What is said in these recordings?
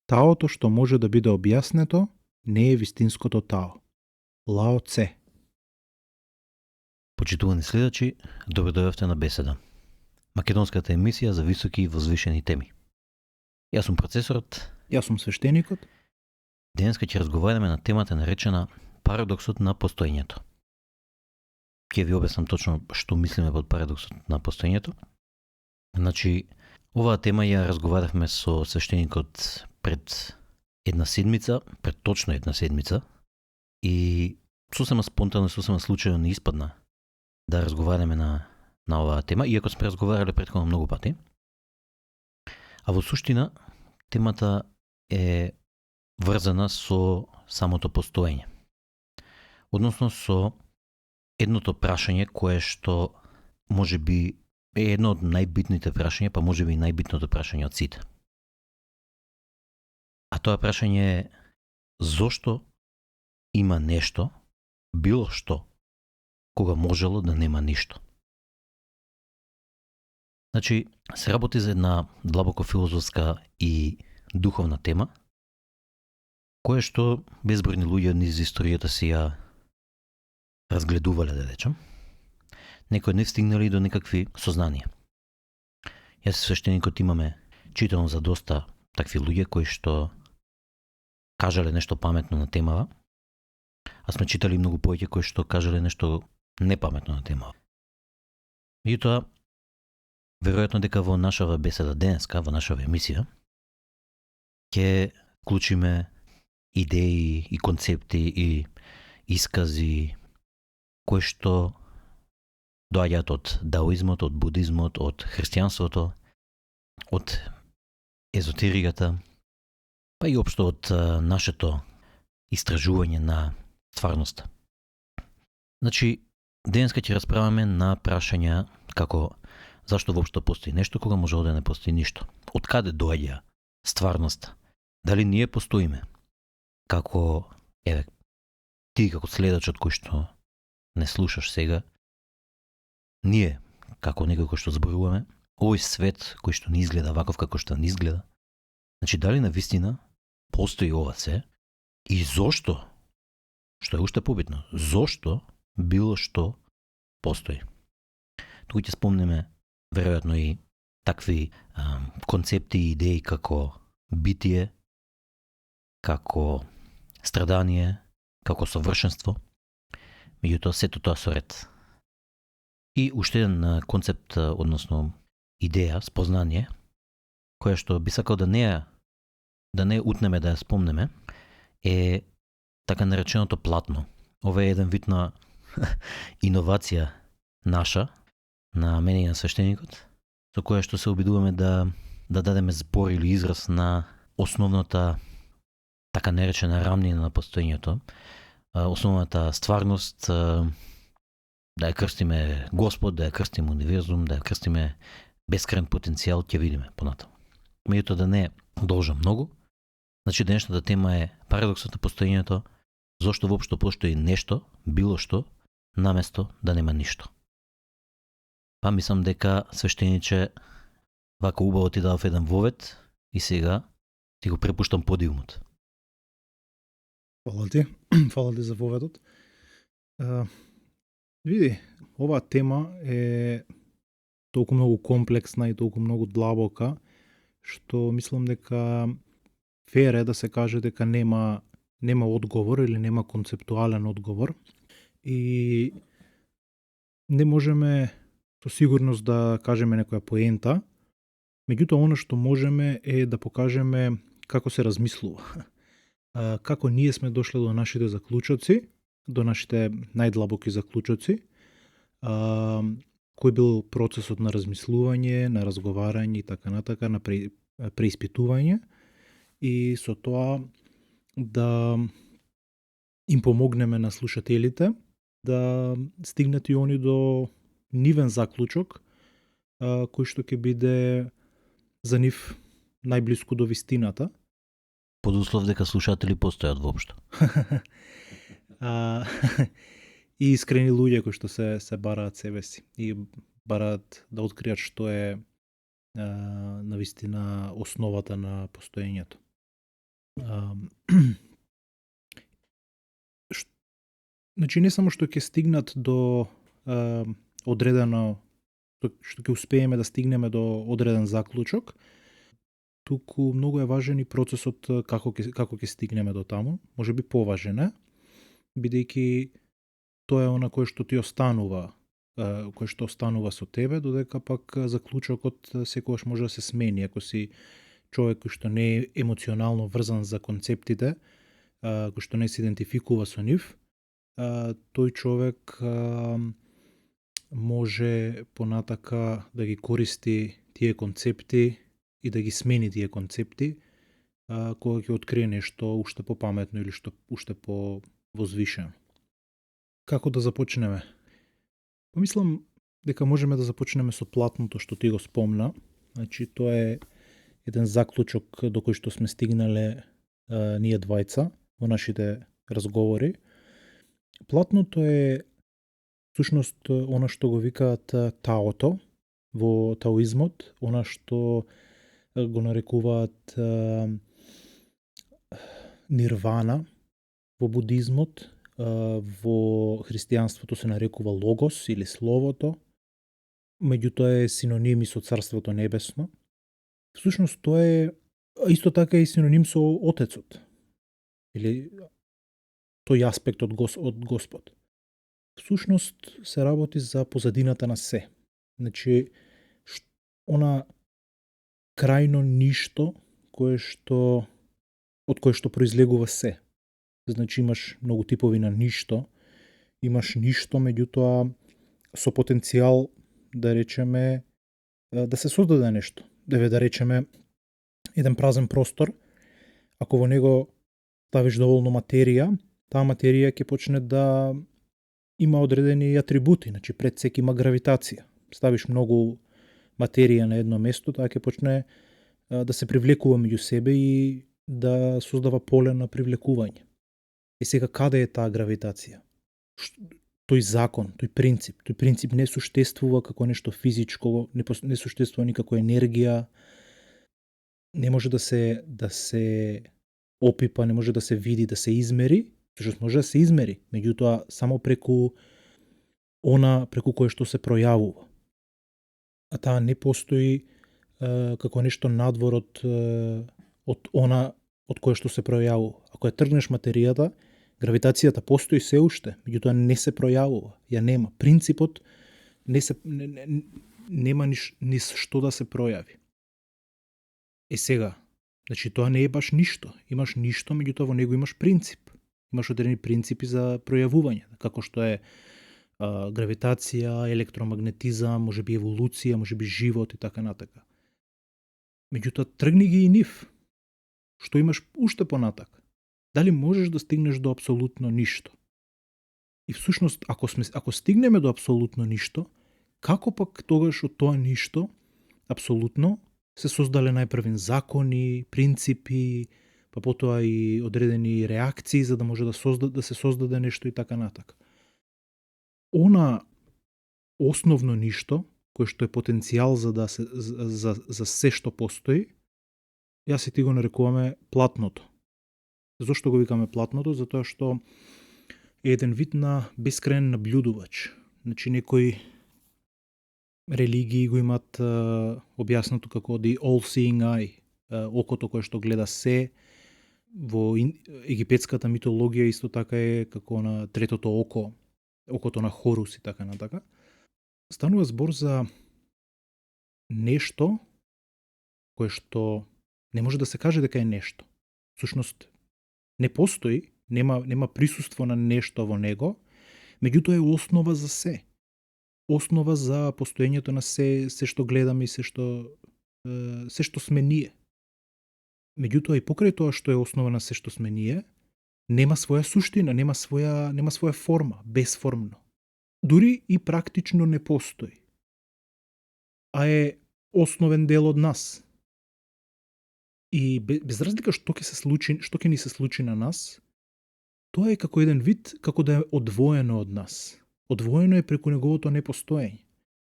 Таото што може да биде објаснето не е вистинското тао. Лао Це. Почитувани следачи, добро дојавте на Беседа, македонската емисија за високи и возвишени теми. Јас сум процесорот. Јас сум свештеникот. Денеска ќе разговараме на темата наречена парадоксот на постоењето. Ќе ви објаснам точно што мислиме под парадоксот на постоењето. Значи, оваа тема ја разговаравме со свештеникот пред точно една седмица, и сосема спонтано, сосема случајно не испадна да разговараме на оваа тема, иако сме разговарале претходно многу пати. А во суштина, темата е врзана со самото постоење. Односно со едното прашање кое што може би е едно од најбитните прашања, па може би и најбитното прашање од сите. А тоа прашање е зошто има нешто, било што, кога можело да нема ништо. Значи, се работи за една длабоко филозофска и духовна тема, која што безбројни луѓе низ историјата си ја разгледувале, да речем. Некои не стигнали до некакви сознанија. Јас и свештеникот имаме читано за доста такви луѓе кои што кажале нешто паметно на темава, а сме читали многу повеќе кои што кажале нешто непаметно на темава. Меѓутоа, веројатно дека во нашава беседа денеска, во нашава емисија, ќе вклучиме идеи и концепти и искази кои што доаѓаат од даоизмот, од будизмот, од христијанството, од езотериката, па и општо од нашето истражување на стварноста. Значи, денеска ќе расправаме на прашања како зашто воопшто постои нешто кога можело да не постои ништо. Од каде доаѓа стварноста? Дали ние постоиме? Како, ти како следачот кој што не слушаш сега, ние, како некој кој што зборуваме, овој свет кој што не изгледа ваков како што не изгледа, значи дали на вистина постои ова се и зошто, што е уште побитно, зошто било што постои. Туку ќе спомнеме веројатно и такви концепти и идеи како битие, како страдание, како совршенство, меѓутоа сето тоа со ред. И уште еден концепт, односно идеја, спознание, која што би сакал да не утнеме, да ја спомнеме, е така нареченото платно. Ова е еден вид на иновација наша, на мене и на свештеникот, со која што се обидуваме да дадеме збор или израз на основната така наречена рамнина на постоењето, основната стварност, да ја крстиме Господ, да ја крстиме универзум, да ја крстиме бескраен потенцијал, ќе видиме понатаму. Меѓутоа да не должам многу, значи денешната тема е парадоксот на постоењето, зошто воопшто постои нешто, било што, наместо да нема ништо. Па мислам дека свештениче вака убаво ти дадов еден вовед и сега ти го препуштам подиумот. Фала ти за воведот. Види, оваа тема е толку многу комплексна и толку многу длабока, што мислам дека фер е да се каже дека нема одговор или нема концептуален одговор. И не можеме со сигурност да кажеме некоја поента, меѓутоа она што можеме е да покажеме како се размислува. Како ние сме дошле до нашите заклучоци, до нашите најдлабоки заклучоци, кој бил процесот на размислување, на разговарање и така натака, на преиспитување, и со тоа да им помогнеме на слушателите да стигнат и они до нивен заклучок, кој што ќе биде за нив најблиску до вистината. Под услов дека слушатели постојат воопшто. И искрени луѓе кои што се бараат себе си и бараат да откријат што е навистина основата на постоењето. Значи не само што ќе стигнат до одредено, што ќе успееме да стигнеме до одреден заклучок, туку многу е важен и процесот како ќе стигнеме до таму, можеби поважен е, бидејќи тоа е она кое што ти останува, кое што останува со тебе, додека пак заклучокот секогаш може да се смени ако си човек кој што не е емоционално врзан за концептите, кој што не се идентификува со нив, тој човек може понатака да ги користи тие концепти и да ги смени тие концепти кога ќе открие нешто уште попаметно или што уште по возвишено. Како да започнеме? Помислам дека можеме да започнеме со платното што ти го спомна. Значи тоа е еден заклучок до кој што сме стигнале ние двајца во нашите разговори. Платното е всушност она што го викаат таото во таоизмот, она што го нарекуваат нирвана во будизмот, во христијанството се нарекува логос или словото, меѓутоа е синоним и со Царството небесно. Всушност тоа е исто така и синоним со Отецот или тој аспект од Господ. Всушност се работи за позадината на се. Значи, она крајно ништо од кое што произлегува се. Значи имаш многу типови на ништо, имаш ништо меѓутоа со потенцијал да речеме да се создаде нешто. Да речеме еден празен простор, ако во него ставиш доволно материја, таа материја ќе почне да има одредени атрибути, значи пред сек има гравитација. Ставиш многу материја на едно место, таа ќе почне да се привлекува меѓу себе и да создава поле на привлекување. И сега каде е таа гравитација? Тој закон, тој принцип не суштествува како нешто физичко, не суштествува никако енергија, не може да се опипа, не може да се види, да се измери, зашто може да се измери, меѓутоа само преку кое што се пројавува. А таа не постои како нешто надвор од она од кое што се пројавува. Ако ја тргнеш материјата, гравитацијата постои се уште, меѓутоа не се пројавува, ја нема. Принципот нема ни што да се пројави. Сега, значи тоа не е баш ништо. Имаш ништо, меѓутоа во него имаш принцип. Имаш одредени принципи за пројавување, како што е гравитација, електромагнетизам, можеби еволуција, можеби живот и така натака. Меѓутоа тргни ги и нив. Што имаш уште понатак? Дали можеш да стигнеш до апсолутно ништо? И всушност, ако стигнеме до апсолутно ништо, како пак тогаш од тоа ништо, апсолутно, се создале најпрвен закони, принципи, па потоа и одредени реакции за да може да се создаде нешто и така натака. Она основно ништо, кое што е потенцијал за се што постои, јас и ти го нарекуваме платното. Зошто го викаме платното? Затоа што е еден вид на бескраен наблюдувач. Значи некои религии го имат објаснато како the all-seeing eye, окото кое што гледа се. Во египетската митологија исто така е како на третото око, окото на Хорус и така натака. Станува збор за нешто кое што не може да се каже дека е нешто. Всушност не постои, нема присуство на нешто во него, меѓутоа е основа за се. Основа за постоењето на се што гледаме и се што сме ние. Меѓутоа и покрај тоа што е основа на се што сме ние, нема своја суштина, нема своја форма, безформно. Дури и практично не постои. А е основен дел од нас. И без разлика што ќе ни се случи на нас, тоа е како еден вид, како да е одвоено од нас. Одвоено е преку неговото непостоење.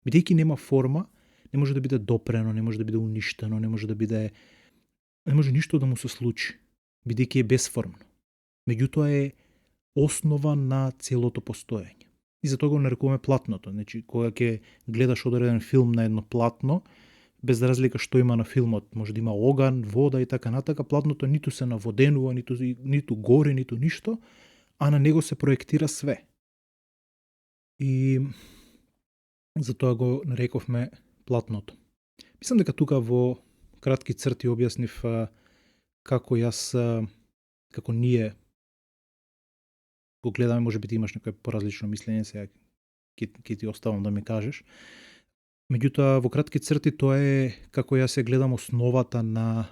Бидејќи нема форма, не може да биде допрено, не може да биде уништено, не може ништо да му се случи. бидејќи е бесформно. Меѓутоа е основа на целото постоење. И затоа го нарекуваме платното. Значи, кога ќе гледаш одреден филм на едно платно, без разлика што има на филмот, може да има оган, вода и така натака, платното ниту се наводенува, ниту гори, ниту ништо, а на него се проектира све. И затоа го нарековме платното. Мислам дека тука во кратки црти објаснив како како ние го гледаме, може би ти имаш некој поразлично мислење, сега ќе ти оставам да ми кажеш. Меѓутоа, во кратки црти тоа е како јас се гледам основата на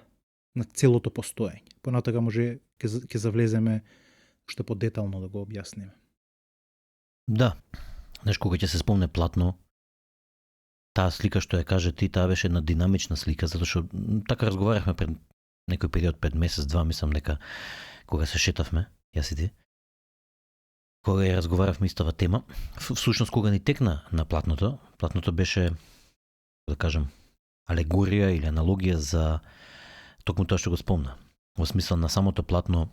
целото постоење. Понатака може ќе завлеземе уште подетално да го објасниме. Да. Знаеш, кога ќе се спомне платно, таа слика што ја каже ти, таа беше една динамична слика, затоа што така разговарахме пред некој период, 5 месец, 2, мислам дека кога се шетавме, јас и ти. Кога ја разговаравме истава тема, всушност кога ни текна на платното беше, да кажем, алегорија или аналогија за токму тоа што го спомна. Во смисла на самото платно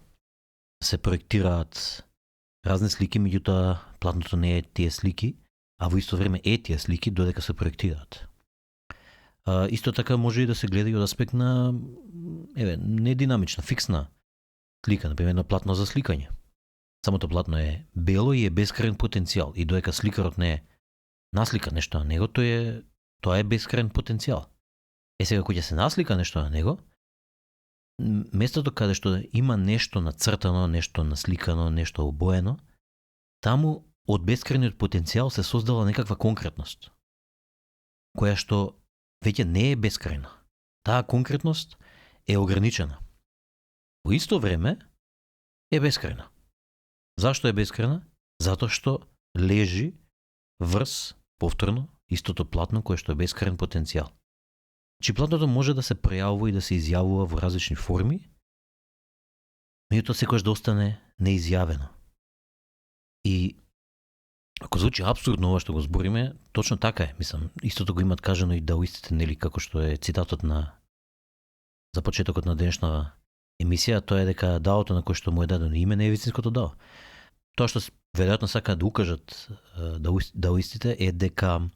се проектираат разни слики, меѓутоа платното не е тие слики, а во исто време е тие слики додека се проектираат. Исто така може и да се гледа и од аспект на нединамична, фиксна слика, например на платно за сликање. Самото платно е бело и е бескраен потенцијал и додека сликарот не наслика нешто на него, тоа е бескраен потенцијал. Сега кога ќе се наслика нешто на него, местото каде што има нешто нацртано, нешто насликано, нешто обоено, таму од бескрајниот потенцијал се создава некаква конкретност, која што веќе не е бескрајна. Таа конкретност е ограничена. Во исто време е бескрајна. Зашто е бескрајна? Затоа што лежи врз повторно истото платно кое што е бескрајен потенцијал. Чи платното може да се пројавува и да се изјавува во различни форми, меѓутоа секогаш да остане неизјавено. И ако звучи апсурдно ова што го збориме, точно така е. Мислам, истото го имат кажано и даоистите, нели, како што е цитатот за почетокот на денешната емисија, тоа е дека даото на кој што му е дадено име не е вистинското дао. Тоа што веројатно сакаат да укажат даоистите е дека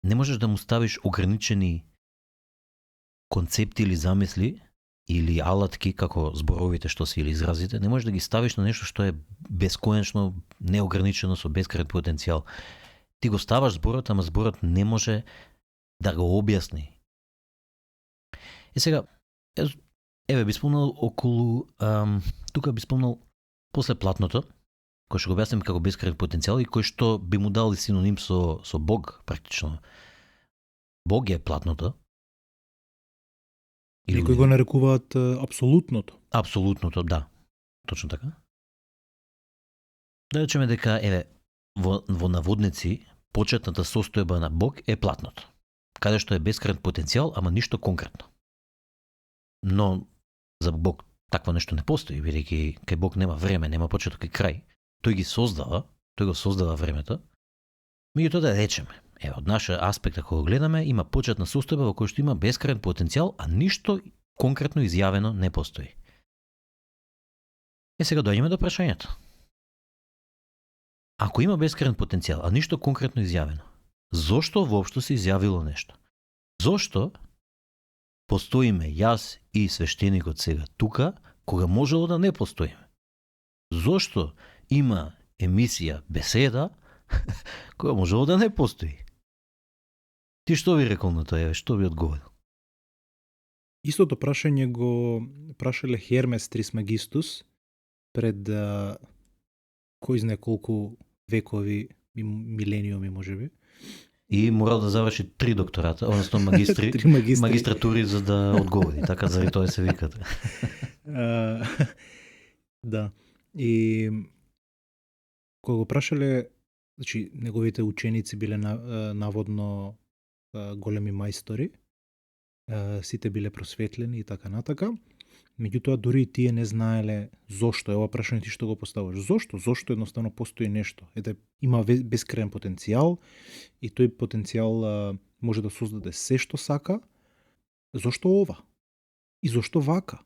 не можеш да му ставиш ограничени концепти или замисли или алатки како зборовите што се или изразите, не можеш да ги ставиш на нешто што е бесконечно, неограничено со бескрајен потенцијал. Ти го ставаш зборот, ама зборот не може да го објасни. Сега, би спомнал околу, тука би спомнал после платното, кој што го објасним како бескрајен потенцијал и кој што би му дали синоним со Бог, практично. Бог е платното. Или кој го нарекуваат апсолутното. Апсолутното, да. Точно така. Да речеме дека, во наводници, почетната состојба на Бог е платното. Каде што е бескрајен потенцијал, ама ништо конкретно. Но за Бог такво нешто не постои, бидејќи кај Бог нема време, нема почеток и крај. Тој го создава времето. Меѓутоа да речеме, од нашиот аспект ако го гледаме, има почетна состојба во која што има бескрајен потенцијал, а ништо конкретно изјавено не постои. Сега доаѓаме до прашањето. Ако има бескрајен потенцијал, а ништо конкретно изјавено, зошто воопшто се изјавило нешто? Зошто постоиме јас и свештеникот сега тука, кога можело да не постоиме? Зошто има емисија беседа, која можело да не постои? Ти што би рекол на тоа, што би одговорил? Истото прашање го прашале Хермес Трисмегистус пред кој знае колку векови, милениуми можеби. И морал да заврши 3 доктората, односно магистратури за да одговори, така заради тоа се викат. Да. И кога го прашале, значи неговите ученици биле наводно големи мајстори, сите биле просветлени и така натака. Меѓутоа дури и тие не знаеле зошто е ова прашање ти што го поставаш. Зошто едноставно постои нешто. Има бескрајен потенцијал и тој потенцијал може да создаде се што сака. Зошто ова? И зошто вака?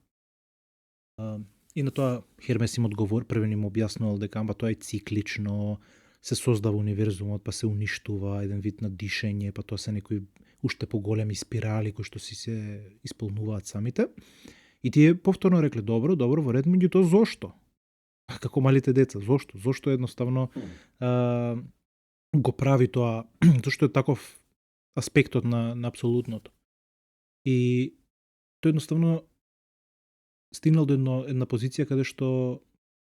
И на тоа Хермес им одговор, првен им објаснувал дека тоа е циклично, се создава универзумот, па се уништува, еден вид на дишење, па тоа се некои уште поголеми спирали кои што си се исполнуваат самите. И тие повторно рекле, добро, во ред, меѓутоа зошто? Како малите деца, зошто? Зошто едноставно го прави тоа, зашто е таков аспектот на апсолутното. И тој едноставно стигнал до една позиција каде што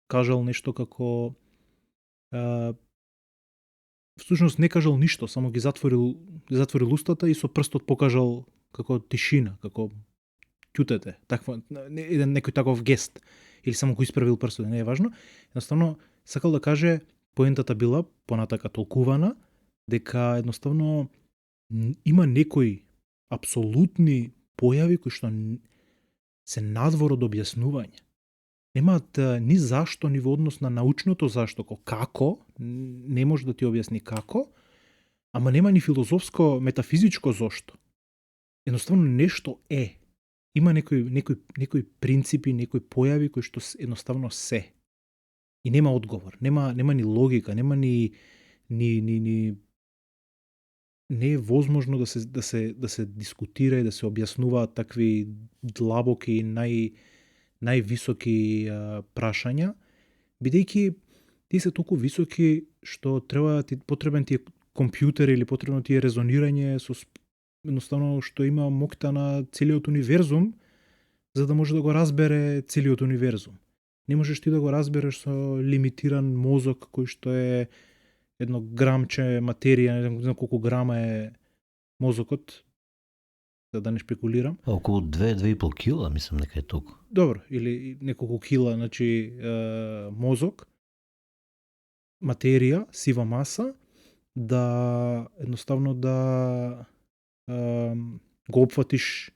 кажал нешто како всушност не кажал ништо, само ги затворил устата и со прстот покажал како тишина, како ќутете, некој таков гест, или само го исправил прстот, не е важно. Едноставно сакал да каже, поентата била понатака толкувана, дека едноставно има некои апсолутни појави кои што се надвор од објаснување. Немаат ни зашто, ни во однос на научното зашто, како, не може да ти објасни како, ама нема ни филозофско, метафизичко зошто. Едноставно нешто е. Има некои принципи, некои појави кои што едноставно се. И нема одговор, нема ни логика, нема ни не е возможно да се дискутира и да се објаснуваат такви длабоки и највисоки прашања, бидејќи тие се толку високи што потребен ти е компјутер или потребно ти е резонирање со едноставно што има моќта на целиот универзум за да може да го разбере целиот универзум. Не можеш ти да го разбереш со лимитиран мозок кој што е едно грамче материја, не знам колку грама е мозокот, за да не шпекулирам. Околу 2-2,5 кила, мислам дека е толку. Добро, или неколку кила, значи мозок, материја, сива маса, да едноставно да го опфатиш,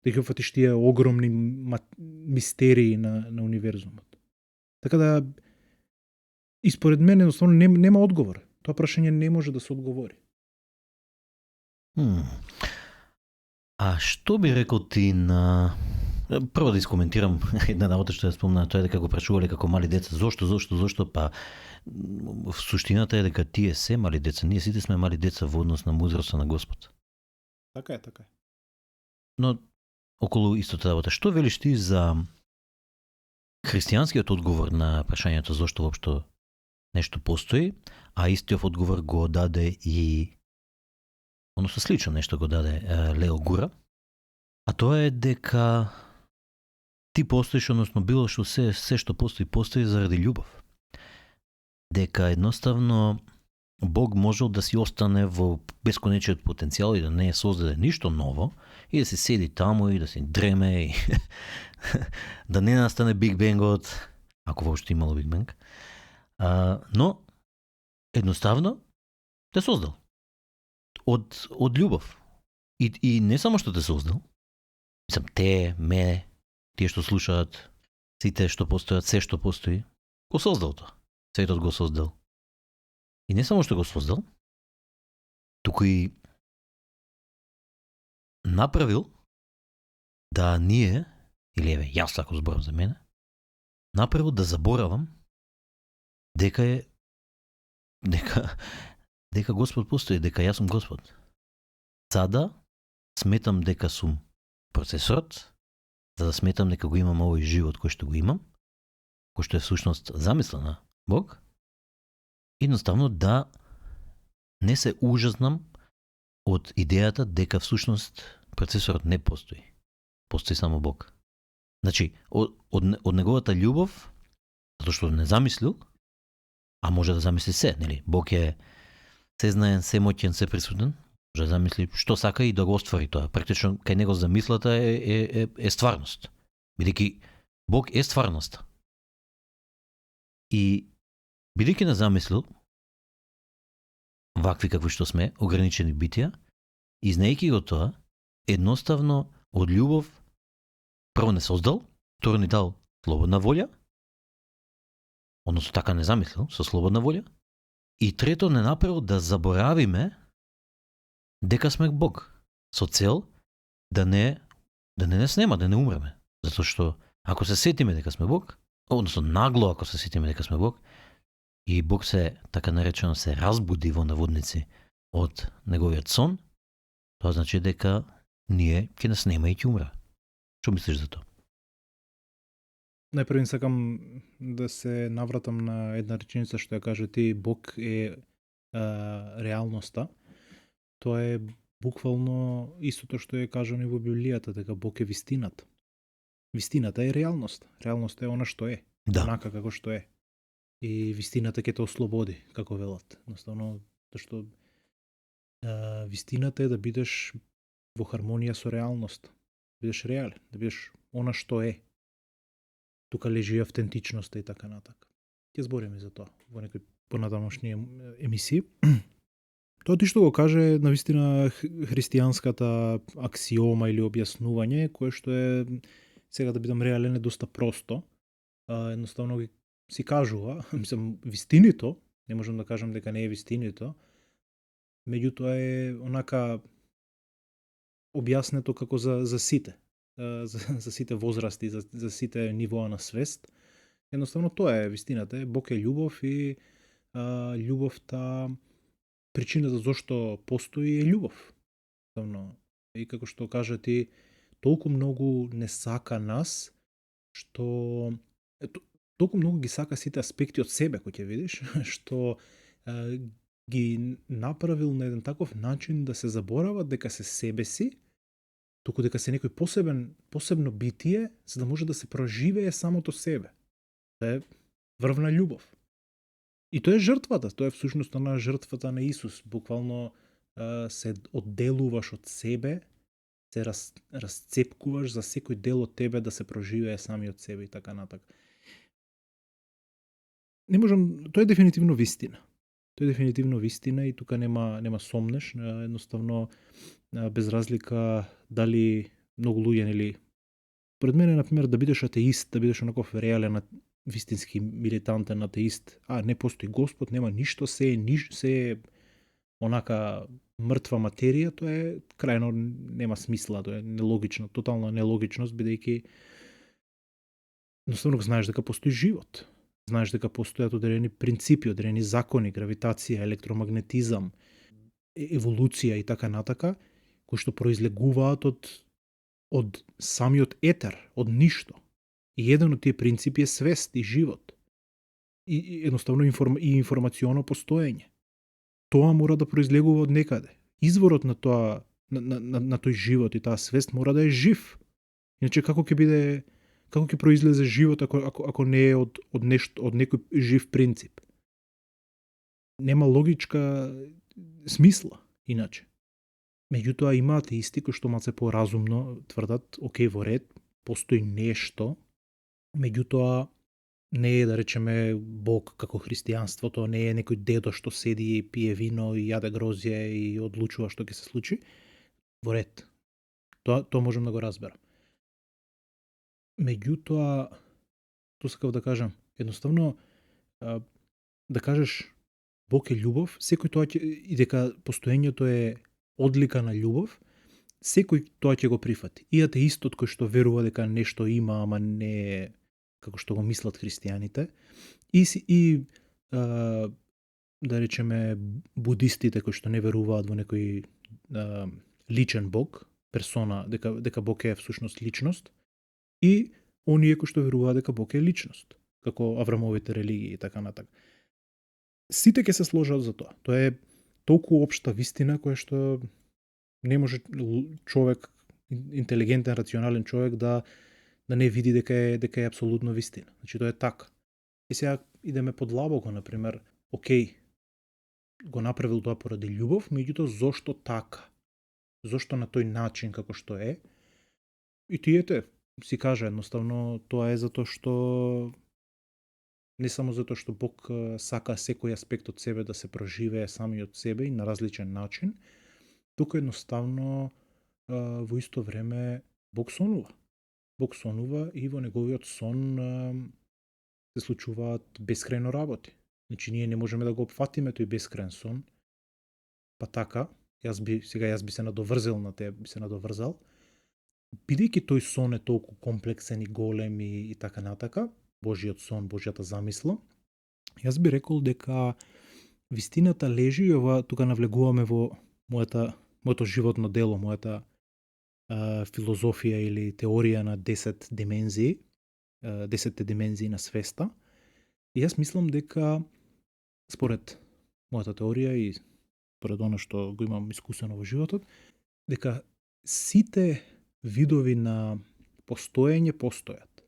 да ги опфатиш тие огромни мистерии на универзумот. Така да, и според мене, едноставно нема одговор. Тоа прашање не може да се одговори. А што би рекол ти на... Прво да искоментирам една работа што ја спомна, тоа е дека го прашувале како мали деца. Зошто? Па в суштината е дека тие се мали деца. Ние сите сме мали деца во однос на мудроста на Господ. Така е. Но околу истата работа, што велиш ти за христијанскиот одговор на прашањето зошто воопшто нешто постои, а истиот одговор го даде и односно слично нешто го даде Лео Гура, а тоа е дека ти постоиш, односно било што се што постои заради љубов. Дека едноставно Бог можел да си остане во бесконечниот потенцијал и да не создаде ништо ново и да се седи таму и да се дреме и да не настане Биг Бенгот, ако воопшто имало Биг Бенг. Но едноставно те создал од љубов. И не само што те создал, мислам те, мене, тие што слушаат, сите што постојат, се што постои, го создал тоа. Светот го создал. И не само што го создал, туку и направил да ние, или еве, јас ако зборам за мене, направил да заборавам дека Господ постои, дека јас сум Господ. Сада сметам дека сум процесорот, за да сметам дека го имам овој живот кој што го имам, кој што е всушност замисла на Бог, едноставно да не се ужаснам од идејата дека всушност процесорот не постои. Постои само Бог. Значи, од неговата љубов, затоа што не замислил, а може да замисли се, нели? Бог е сезнаен, семоќен, сеприсутен, може да замисли што сака и да го оствари тоа. Практично кај него замислата е стварност. Бидејќи Бог е стварноста. И бидејќи не замислил вакви какви што сме, ограничени битија, изнаејќи го тоа, едноставно од љубов прво не создал, второ ни дал слободна волја, односно така не замислил, со слободна волја, и трето не направил да заборавиме дека сме Бог, со цел да не снема, да не умреме. Затоа што Ако се сетиме дека сме Бог, односно нагло ако се сетиме дека сме Бог, и Бог се, така наречено, се разбуди во наводници од неговиот сон, тоа значи дека ние ќе нас нема и ќе умра. Што мислиш за тоа? Најпрво сакам да се навратам на една реченица што ја кажа ти, Бог е реалноста. Тоа е буквално истото што е кажано и во Библијата, дека Бог е вистината. Вистината е реалност. Реалноста е она што е, онака како што е. И вистината ќе те ослободи, како велат. Едноставно, што вистината е да бидеш во хармонија со реалност. Да бидеш реален, да бидеш она што е. Тука лежи автентичноста и така натака. Ќе збориме за тоа во некои понатамошни емисии. Тоа ти што го каже навистина христијанската аксиома или објаснување, кое што е, сега да бидам реален, е доста просто. Едноставно си кажува, мислам, вистинито, не можам да кажам дека не е вистинито, меѓутоа е онака објаснето како за сите. За сите возрасти, за сите нивоа на свест. Едноставно тоа е вистината. Бог е љубов и љубовта, причината зашто постои е љубов. И како што кажа ти, толку многу не сака нас, што толку многу ги сака сите аспекти од себе, кој ќе видиш, што ги направил на еден таков начин да се заборава дека се себе си, туку дека се некој посебно битие, за да може да се проживее самото себе. Тоа е врвна љубов. И тоа е жртвата, тоа е всушност на жртвата на Исус. Буквално се одделуваш од себе, се расцепкуваш за секој дел од тебе да се проживее самиот себе и така натака. Не можам, тоа е дефинитивно вистина. Тоа е дефинитивно вистина и тука нема сомнеш, едноставно без разлика дали многу луѓе или пред мене, например, да бидеш атеист, да бидеш онаков реален вистински милитантен атеист, не постои Господ, нема ништо, се е онака мртва материја, тоа е крајно нема смисла, тоа е нелогично, тотална нелогичност, бидејќи едноставно знаеш дека постои живот. Знаеш дека постојат одредени принципи, одредени закони, гравитација, електромагнетизам, еволуција и така натака, кои што произлегуваат од самиот етер, од ништо. И еден од тие принципи е свест и живот. И едноставно информационо постоење. Тоа мора да произлегува од некаде. Изворот на тоа, на тој живот и таа свест мора да е жив. Иначе како ќе произлезе живот ако не е од нешто, од некој жив принцип? Нема логичка смисла иначе. Меѓутоа има атеисти кои што малце поразумно тврдат, окей, во ред, постои нешто, меѓутоа не е, да речеме, Бог како христијанството, не е некој дедо што седи и пие вино и јаде грозје и одлучува што ќе се случи. Во ред. Тоа можам да го разберам. Меѓутоа, тоа сакав да кажам, едноставно да кажеш Бог е љубов, секој тоа и дека постоењето е одлика на љубов, секој тоа ќе го прифати. И атеистот кој што верува дека нешто има, ама не е како што го мислат христијаните, и да речеме будистите кои што не веруваат во некој личен Бог, персона, дека Бог е всушност личност, и оние кои што веруваат дека Бог е личност, како Аврамовите религии и така натака. Сите ќе се сложат за тоа. Тоа е толку општа вистина која што не може човек, интелигентен, рационален човек да не види дека е апсолутно вистина. Значи тоа е така. И сега идеме подлабоко, например, окей, го направил тоа поради љубов, меѓутоа зошто така? Зошто на тој начин како што е? И тиете си кажа едноставно, тоа е затоа што не само затоа што Бог сака секој аспект од себе да се проживее самиот себе и на различен начин, туку едноставно во исто време Бог сонува. Бог сонува и во неговиот сон се случуваат бескрајно работи. Значи ние не можеме да го опфатиме тој бескрајен сон. Па така, јас би се надоврзал на тебе, би се надоврзал. бидејќи тој сон е толку комплексен и голем и така натака, Божиот сон, Божјата замисла, јас би рекол дека вистината лежи, и ова тука навлегуваме во моето животно дело, мојата филозофија или теорија на 10 димензии, 10 димензии на свеста. И јас мислам дека според мојата теорија и според она што го имам искусено во животот, дека сите видови на постоење постојат.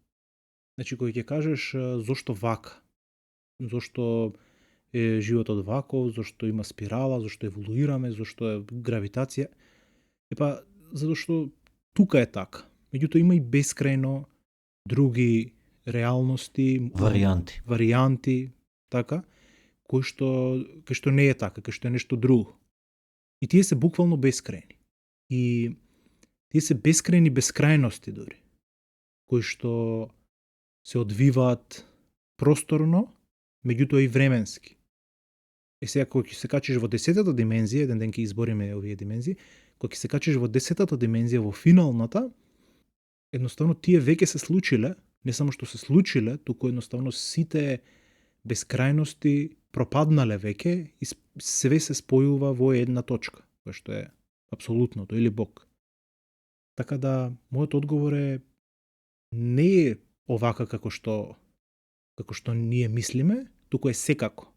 Значи, кој ќе кажеш зошто вака, зошто е животот ваков, зошто има спирала, зошто еволуираме, зошто е гравитација, затоа што тука е така. Меѓутоа има и бескрајно други реалности, варијанти, така, кој што не е така, кој што е нешто друго. И тие се буквално бескрајни. И тие се бескрајни бескрајности дори, кои што се одвиваат просторно, меѓутоа и временски. Сега, кога ќе се качиш во 10-та димензија, еден ден ќе избориме овие димензии, кога ќе се качиш во 10-та димензија, во финалната, едноставно тие веќе се случиле, не само што се случиле, туку едноставно сите бескрајности пропаднале веќе и све се спојува во една точка, која што е апсолутното или Бог. Така да, мојот одговор е не е овака како што ние мислиме, туку е секако.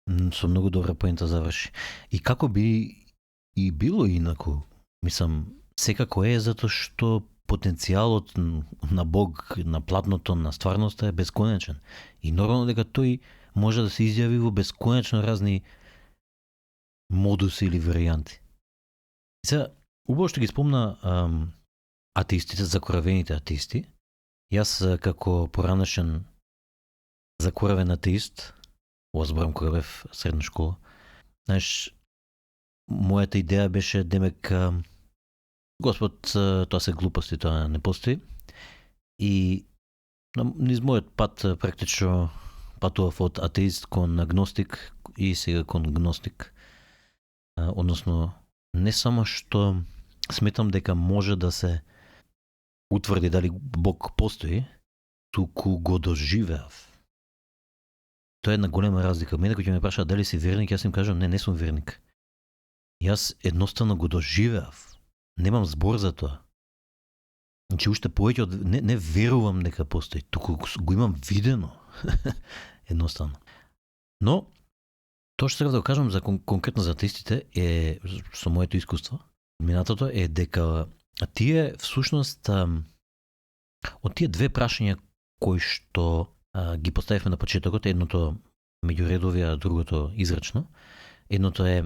Со многу добра поента заврши. И како би и било инаку, мислам, секако е затоа што потенцијалот на Бог, на платното, на стварноста е бесконечен. И нормално дека тој може да се изјави во бесконечно разни модуси или варијанти. Сега, убаво што ги спомна атеистите, закоравените атеисти. Јас како поранешен закоравен атеист, зборам кога бев средна школа, знаеш, мојата идеја беше демек Господ, тоа се глупости, тоа не постои. И низ мојот пат практично патував од атеист кон агностик и сега кон гностик. Односно, не само што сметам дека може да се утврди дали Бог постои, туку го доживеав. Тоа е една голема разлика. Мене кој ќе ме праша дали си верник, јас им кажам не сум верник. Јас едноставно го доживеав. Немам збор за тоа. Значи уште повеќе од не верувам дека постои, туку го имам видено. Едноставно. Но тоа што треба да го кажам за конкретно за атеистите е со моето искуство. Минатото е дека тие всушност од тие две прашања кои што ги поставивме на почетокот, едното меѓуредови, а другото израчно. Едното е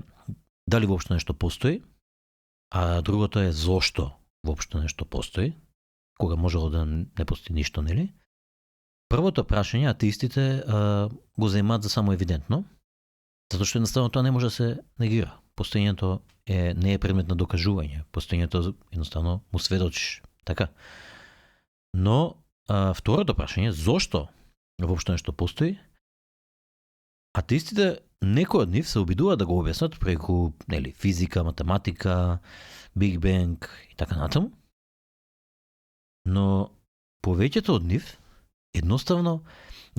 дали воопшто нешто постои, а другото е зошто воопшто нешто постои, кога можело да не постои ништо, нели? Првото прашање атеистите го заемаат за само евидентно, затоа што едноставно тоа не може да се негира. Постоењето не е предмет на докажување. Постоењето едноставно му сведочиш, така. Но второто прашање, зошто воопшто нешто постои, атеистите, некои од нив се обидуваат да го објаснат преку физика, математика, Биг Бенг и така натаму. Но повеќето од нив едноставно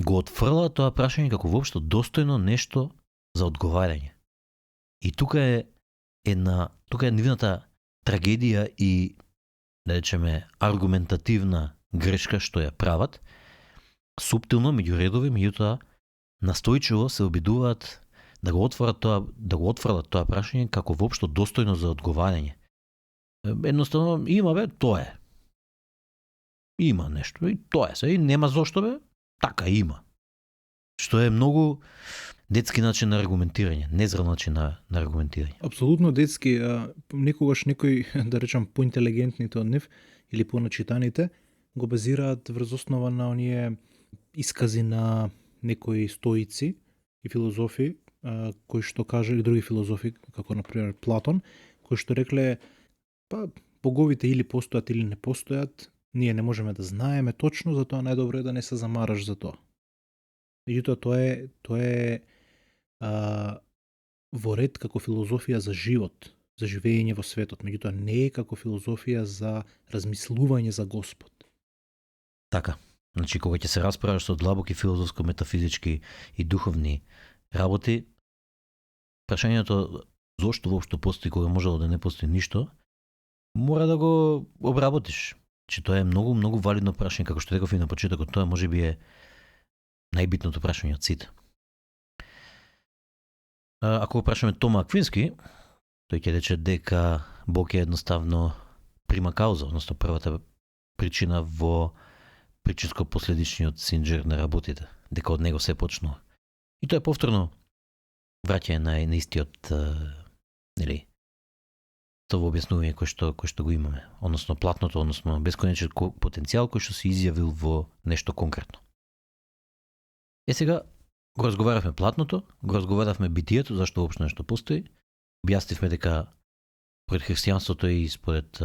го отфрлаат тоа прашање како воопшто достојно нешто за одговарање. И тука е нивната трагедија и, да речеме, аргументативна грешка што ја прават, суптилно меѓу редови, меѓутоа настојчиво се обидуваат да го отфрлат тоа прашање како воопшто достојно за одговарање. Едноставно има тоа е. Има нешто и тоа е. И нема зошто така има. Што е многу детски начин на аргументирање, незрел начин на аргументирање. Апсолутно детски, некогаш некои, да речам, поинтелигентните од нив или поначитаните го базираат врз основа на оние искази на некои стоици и филозофи, кои што кажали, други филозофи, како например Платон, кои што рекле боговите или постојат или не постојат, ние не можеме да знаеме точно, затоа најдобро е да не се замараш за тоа. Меѓутоа тоа е во ред како филозофија за живот. за живење во светот, меѓутоа не е како филозофија за размислување за Господ. Така. Значи, кога ќе се расправаш со длабоки филозофско, метафизички и духовни работи, прашањето зошто воопшто постои кога можело да не постои ништо, мора да го обработиш. Че тоа е многу, многу валидно прашање, како што реков и на почетокот, тоа можеби е најбитното прашање од сите. Ако го прашаме Тома Аквински, тој ќе рече дека Бог е едноставно прима кауза, односно првата причина во причинско-последичниот синџер на работите, дека од него се почнува. И тоа е повторно враќање на истиот нели тоа објаснување кој што го имаме, односно платното, односно бесконечен потенцијал кој што се изјавил во нешто конкретно. Сега го разговаравме платното, го разговаравме битието, зашто воопшто нешто постои. Објаснивме дека според христијанството и според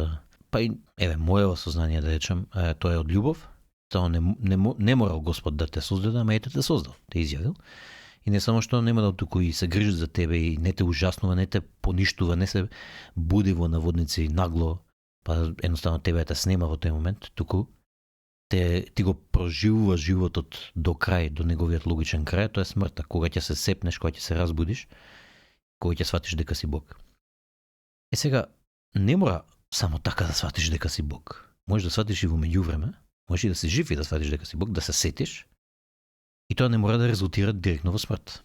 моето сознание да речем, тоа е од љубов. Тоа не морал Господ да те создаде, ама ете те создал, те изјавил. И не само што не морал туку и се грижи за тебе и не те ужаснува, не те поништува, не се буди во наводници нагло, па едноставно тебе те снема во тој момент, туку ти го проживува животот до крај, до неговиот логичен крај, тоа е смртта, кога ќе се сепнеш, кога ќе се разбудиш, кога ќе сватиш дека си Бог. Сега, не мора само така да сватиш дека си Бог. Можеш да сватиш и во меѓувреме, можеш и да си жив и да сватиш дека си Бог, да се сетиш, и тоа не мора да резултира директно во смрт.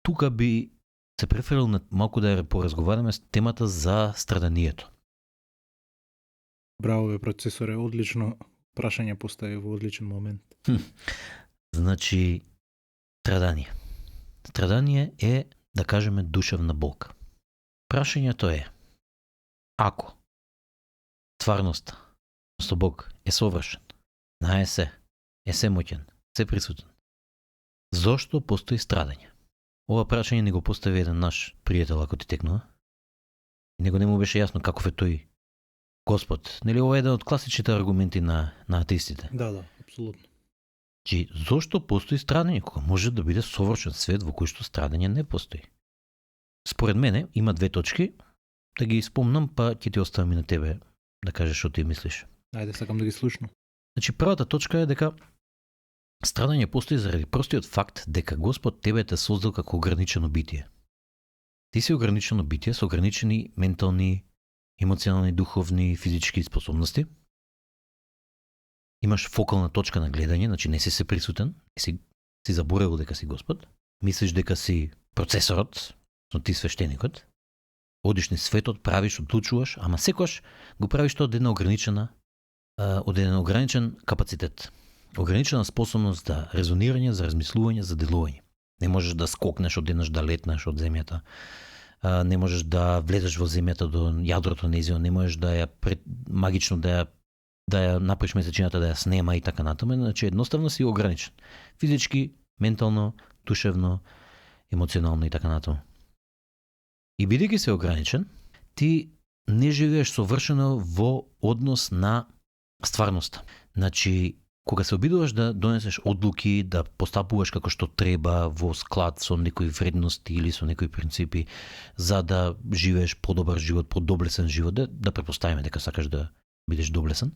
Тука би се преферил на малку да поразговараме с темата за страданието. Браво бе, процесоре, одлично прашање постави во одличен момент. Значи, страдание. Страдание е, да кажеме, душевна болка. Прашањето е, ако стварноста, со Бог е совршен, знае се, е семоќен, се присутен, зошто постои страдање? Ова прашање не го постави еден наш пријател, ако ти текнува. И него не му беше јасно каков е тој Господ. Нели ова е еден од класичните аргументи на атеистите? Да, апсолутно. Чи зошто постои страдање кога може да биде совршен свет во кој што страдање не постои? Според мене има две точки, да ги спомнам, па ќе ти оставам и на тебе да кажеш што ти мислиш. Ајде, сакам да ги слушнам. Значи, првата точка е дека страдање постои заради простиот факт дека Господ тебе те создал како ограничено битие. Ти си ограничено битие со ограничени ментални, емоционални, духовни, физички способности. Имаш фокална точка на гледање, значи не си се присутен, си заборавил дека си Господ. Мислиш дека си процесорот, но ти свештеникот. Одиш низ светот, правиш, одлучуваш, ама секогаш го правиш тоа од еден ограничен капацитет. Ограничена способност за резонирање, за размислување, за делување. Не можеш да скокнеш одеднаш, да летнеш од земјата. Не можеш да влезеш во земјата до јадрото нејзино, не можеш да ја магично да ја направиш месечината, да ја снема и така натаму. Значи едноставно си ограничен. Физички, ментално, душевно, емоционално и така натаму. И бидејќи се ограничен, ти не живееш совршено во однос на стварноста. Значи, кога се обидуваш да донесеш одлуки, да постапуваш како што треба во склад со некои вредности или со некои принципи, за да живееш подобар живот, подоблесен живот, да претпоставиме дека сакаш да бидеш доблесен,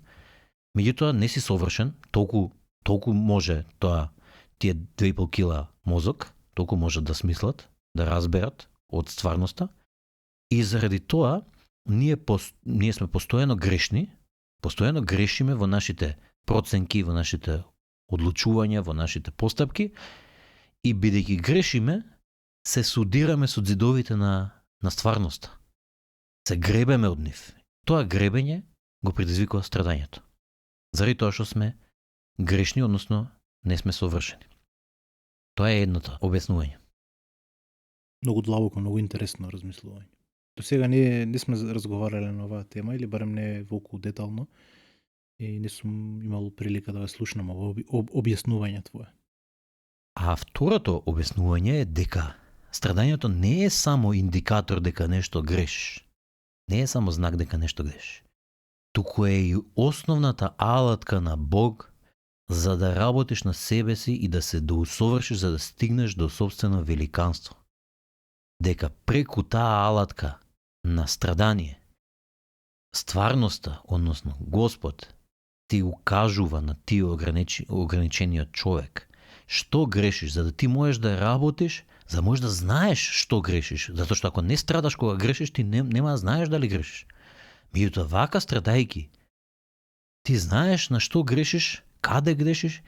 меѓутоа не си совршен, толку може тоа тие 2,5 кила мозок, толку можат да смислат, да разберат од стварноста, и заради тоа ние сме постојано грешни, постојано грешиме во нашите проценки, во нашите одлучувања, во нашите постапки, и бидејќи грешиме, се судираме со зидовите на стварноста. Се гребеме од нив. Тоа гребење го предизвикува страдањето. Заради тоа што сме грешни, односно не сме совршени. Тоа е едното објаснување. Многу длабоко, многу интересно размислување. До сега не сме разговарале на оваа тема, или барем не волку детално, и не сум имал прилика да ја слушнам објаснување твое. А второто објаснување е дека страдањето не е само индикатор дека нешто грешиш. Не е само знак дека нешто грешиш. Туку е и основната алатка на Бог за да работиш на себе си и да се доусовршиш за да стигнеш до собствено великанство. Дека преку таа алатка на страдание, стварноста, односно Господ, ти укажува на тие ограничениот човек што грешиш, за да ти можеш да работиш, за да можеш да знаеш што грешиш, затоа што ако не страдаш кога грешиш, ти нема да знаеш дали грешиш. Меѓутоа вака страдајки, ти знаеш на што грешиш, каде грешиш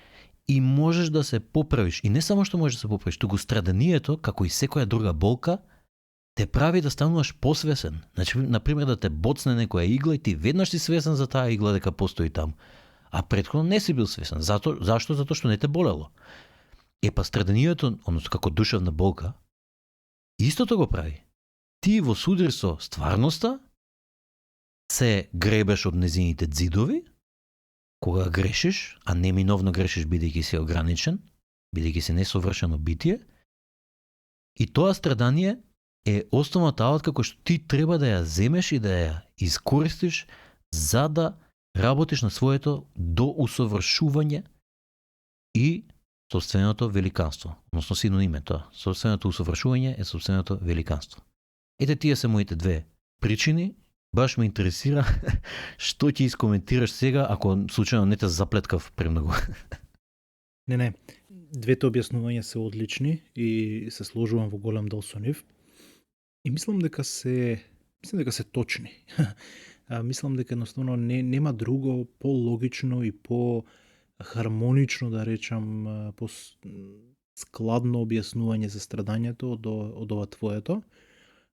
и можеш да се поправиш. И не само што можеш да се поправиш, туку страданието, како и секоја друга болка, те прави да стануваш посвесен. Значи, например, да те боцне некоја игла и ти веднаш си свесен за таа игла дека постои таму. А претходно не си бил свесен. Зашто? Затоа што не те болело. Па страданието, односно како душевна болка, истото го прави. Ти во судир со стварноста се гребеш од незините ѕидови, кога грешиш, а неминовно грешиш бидејќи си ограничен, бидејќи си несовршено битие, и тоа страдание е основната алатка која што ти треба да ја земеш и да ја искористиш за да работиш на своето доусовршување и собственото великанство. Односно синоним е тоа. Собственото усовршување е собственото великанство. Ете тие се моите две причини. Баш ме интересира што ќе искоментираш сега ако случајно не те заплеткав премногу. Не. Двете објаснувања се одлични и се сложувам во голем дел со нив. И мислам дека се точни. Мислам дека едноставно нема друго по-логично и по-хармонично, да речам, по-складно објаснување за страдањето од ова твоето,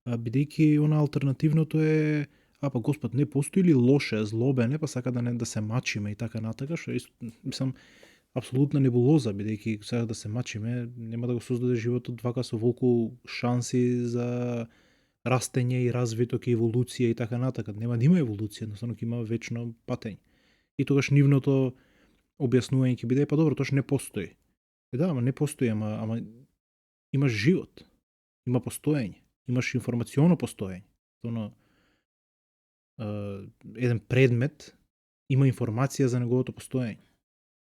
бидејќи она алтернативното е па Господ не постои ли лоше, злобен, па сака да се мачиме и така натака, што мислам апсолутна небулоза, бидејќи сега да се мачиме, нема да го создаде животот вака со волку шанси за растење и развиток и еволуција и така натака. Нема да има еволуција, едноставно ќе има вечно патење. И тогаш нивното објаснување ќе биде, па добро, тоа што не постои. Да, ама не постои, ама имаш живот, има постоење, имаш информационо постоење. Еден предмет има информација за неговото постоење.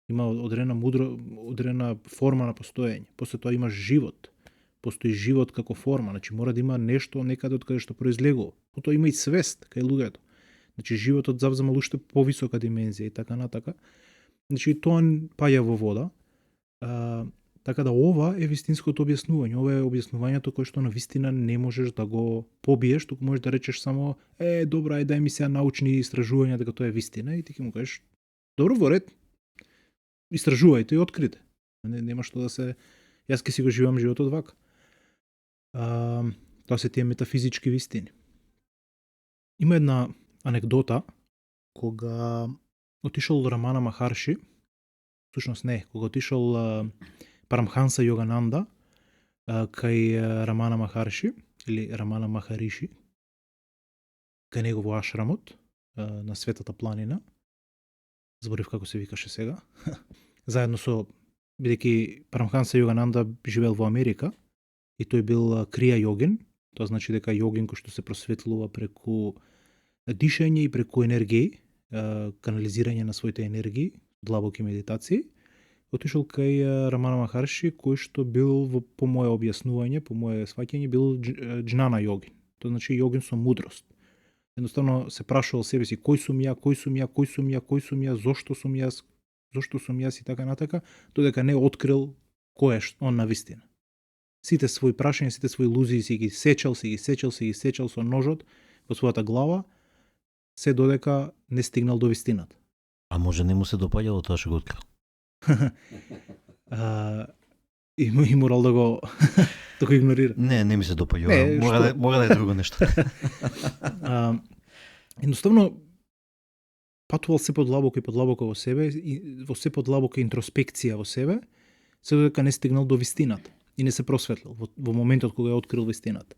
Има одредена форма на постоење. После тоа имаш живот. Постои живот како форма, значи мора да има нешто некаде од каде што произлегува. Потоа има и свест кај луѓето. Значи животот завзема уште повисока димензија и така натака. Значи тоа паја во вода. Така да ова е вистинското објаснување. Ова е објаснувањето кое што на вистина не можеш да го побиеш, туку можеш да речеш само добра, дај ми сега научни истражувања дека тоа е вистина и ти ќе му кажеш добро, во ред. Истражувајте и открите. Нема што да се јас ќе си го живеам животот вака. Тоа се тие метафизички вистини. Има една анекдота кога отишол Рамана Махарши, всушност не, кога отишол Парамханса Јогананда кај Рамана Махарши или Рамана Махариши, кај него во ашрамот на Светата планина, заборив како се викаше сега, заедно со, бидејќи Парамханса Јогананда живеел во Америка и тој бил крија јогин, тоа значи дека јогин кој што се просветлува преку дишање и преку енергии, канализирање на своите енергии, длабоки медитации, отишол кај Рамана Махарши, кој што бил, по моје објаснување, по моје сваќање, бил џнана јогин. Тоа значи јогин со мудрост. Едноставно се прашувал себе си кој сум ја, зошто сум јас и така натака, додека не открил кој е он на вистина. Сите своји прашања, сите своји илузии си ги сечал со ножот во својата глава, се додека не стигнал до вистината. А може не му се допаѓало тоа што го открил? И морал да го игнорира. Не ми се допаѓало. Мора да е друго нешто. Едноставно патувал се подлабоко во себе и во се подлабока интроспекција во себе, се додека не стигнал до вистината и не се просветлил во моментот кога ја открил вистината.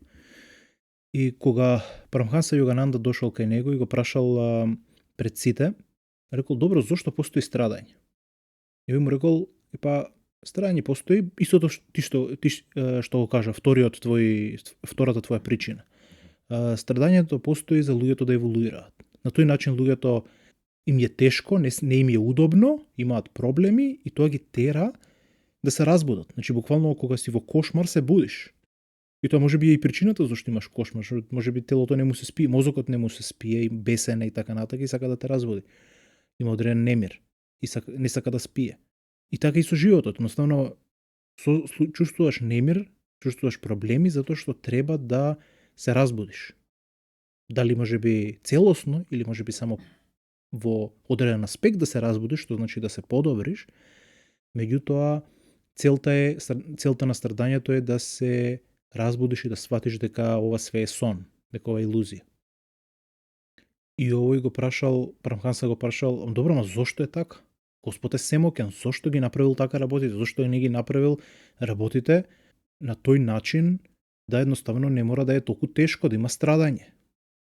И кога Парамханса Јогананда дошол кај него и го прашал пред сите, рекол, добро, зошто постои страдање? И му рекол, страдање постои, истото ти што го кажа, втората твоја причина. Страдањето постои за луѓето да еволуираат. На тој начин луѓето им е тешко, не им е удобно, имаат проблеми и тоа ги тера да се разбудат. Значи, буквално, кога си во кошмар, се будиш. И тоа може би е и причината зашто имаш кошмар, може би телото не му се спие, мозокот не му се спие и бесен и така натака и сака да те разводи. Има одреден немир и не сака да спие. И така и со животот, едноставно чувствуваш немир, чувствуваш проблеми затоа што треба да се разбудиш. Дали може би целосно или може би само во одреден аспект да се разбудиш, што значи да се подобриш. Меѓутоа целта на страдањето е да се разбудиш и да сватиш дека ова све е сон, дека ова е илузија. И овој го прашал, Парамханса го прашал, добро, ма зошто е така? Господ е семоќен, зошто ги направил така работите? Зошто не ги направил работите на тој начин да едноставно не мора да е толку тешко, да има страдање?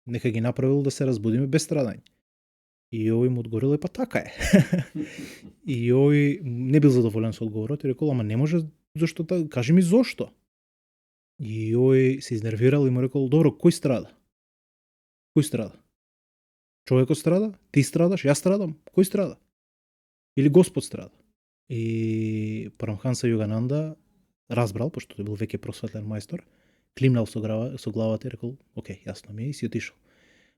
Нека ги направил да се разбудиме без страдање. И овој му одговорил, па така е. И овој не бил задоволен со одговорот и рекол, ама не може, зошто така? Кажи ми зошто? И овој се изнервирал и му рекол, добро, кој страда? Кој страда? Човекот страда? Ти страдаш? Јас страдам? Кој страда? Или Господ страда? И Парамханса Јогананда разбрал, пошто тој бил веќе просветлен мајстор, климнал со главата и рекол, окей, јасно ми е, и си отишол.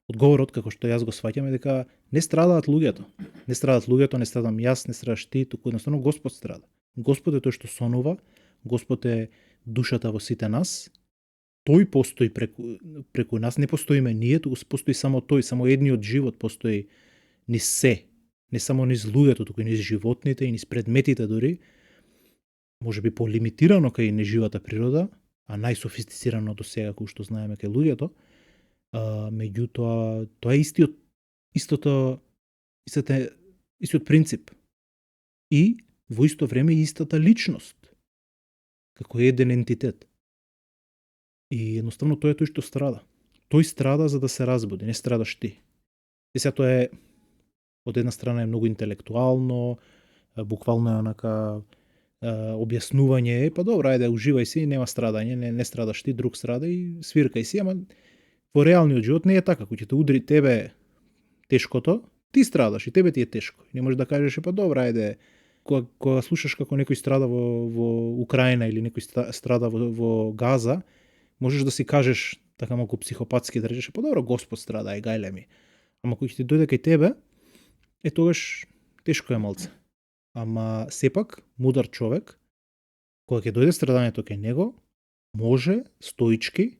Одговорот, како што јас го сваќам, е дека не страдаат луѓето. Не страдаат луѓето, не страдам јас, не страдаш ти, туку едноставно Господ страда. Господ е тој што сонува, Господ е душата во сите нас, тој постои преку нас, не постоиме ние, туку постои само тој, само едниот живот постои низ се, не само низ луѓето, туку и низ животните и низ предметите дури, може би полимитирано кај неживата природа, а најсофистицирано до сега кој што знаеме кај луѓето, меѓутоа тоа е истиот принцип. И во исто време истата личност, како еден ентитет. И едноставно тој е тој што страда. Тој страда за да се разбуди, не страдаш ти. И сега тоа е, од една страна е многу интелектуално, буквално е онака објаснување, па добро, ајде, уживај си, нема страдање, не страдаш ти, друг страда и свиркај си, ама во реалниот живот не е така, кој ќе те удри тебе тешкото, ти страдаш и тебе ти е тешко. Не можеш да кажеш, па добро, ајде, кога слушаш како некој страда во Украина или некој страда во Газа, можеш да си кажеш, така малку психопатски да речеш, па добро, Господ страда, ај гајле ми. Ама кој ќе ти дојде кај тебе, тогаш тешко е малце. Ама сепак, мудар човек, кога ќе дојде страдањето кај него, може стоички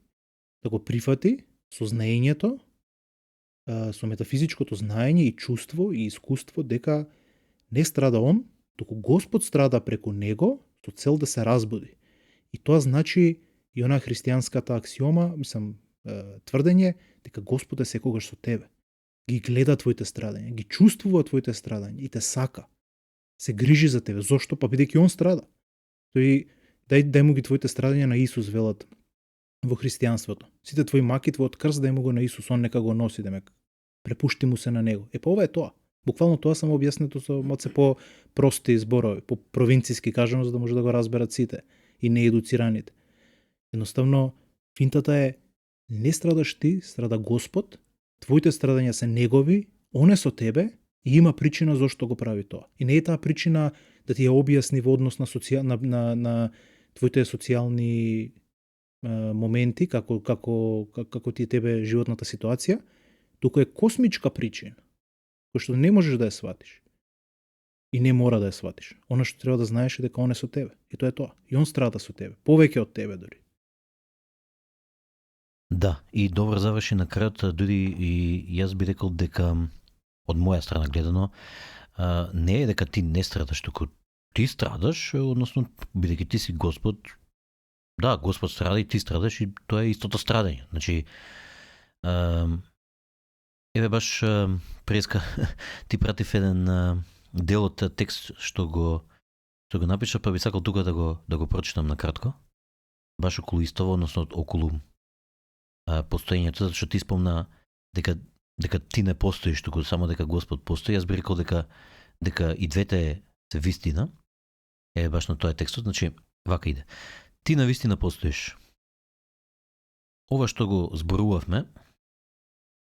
да го прифати со знаењето, со метафизичкото знаење и чувство и искуство дека не страда он, туку Господ страда преку него со цел да се разбуди. И тоа значи и она христијанската аксиома, тврдење дека Господ е секогаш со тебе. Ги гледа твоите страдања, ги чувствува твоите страдања и те сака. Се грижи за тебе. Зошто? Па бидејќи он страда. Тој дај му ги твоите страдања на Исус, велат во христијанството. Сите твои маки, твојот крст дај му го на Исус, он нека го носи, демек. Препушти му се на него. Па ова е тоа. Буквално тоа само објаснето со малце по прости зборови, по провинциски кажано, за да може да го разберат сите и неедуцираните. Едноставно, финтата е, не страдаш ти, страда Господ, твоите страдања се негови, он е со тебе и има причина зошто го прави тоа. И не е таа причина да ти ја објасни во однос на твоите социјални моменти, како ти е тебе животната ситуација, туку е космичка причина, која што не можеш да ја сватиш. И не мора да ја сватиш. Она што треба да знаеш е дека он е со тебе. И тоа е тоа. И он страда со тебе. Повеќе од тебе дори. Да, и добро заврши на крајот, дури и јас би рекол дека од моја страна гледано не е дека ти не страдаш, туку ти страдаш, односно бидејќи ти си Господ. Да, Господ страда и ти страдаш и тоа е истото страдање. Значи еве баш преска ти пратив еден дел од текст што го напиша, па би сакал тука да го прочитам на кратко. Баш околу истово, односно околу постоењето, затоа што ти спомна дека ти не постоиш, туку само дека Господ постои. Јас би рекол дека и двете се вистина. Е баш на тој текстот, значи вака иде. Ти на вистина постоиш. Ова што го зборувавме